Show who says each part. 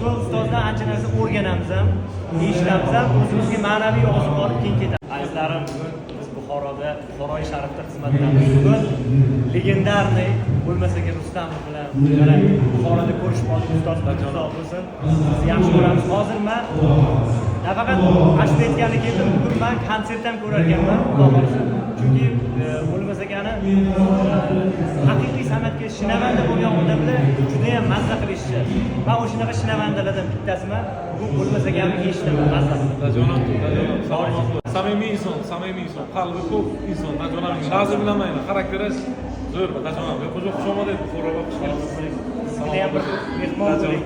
Speaker 1: Bugun ustozdan ancha narsa o'rganamiz ham, eshitamiz ham, o'zimizga ma'naviy oziq olib keyin ketamiz. Azizlarim, bugun biz Buxoroda, Buxoroi Sharifda xizmatdamiz. Bugun легендарный O'lmas aka Rustamov bilan mana Buxoroda ko'rishib qoldik. Ustoz, sog' bo'lsin. Sizni yaxshi ko'ramiz. Hozir man nafaqat ashula aytgani keldim, bugun man konsert ham ko'rar ekanman, Xudo xohlasa. Chunki O'lmas akani haqiqiy san'atga shinavanda bo'lgan odamlar judayam mazza qilishadi. Man o'shanaqa shinavandalardan bittasiman. Bugun O'lmas akamni eshitaman mazza qilib.
Speaker 2: Dajonim, Dajonim, salomat bo'l. Samimiy inson, samimiy inson, qalbi ko'p inson. Dajonim, shaxsi bilaman, xarakteri zo'r, Dajonim. Yo'q, xushomad ayt, Buxoroga xush kelibsiz.
Speaker 1: Sizga ham bir mehmon bo'ling.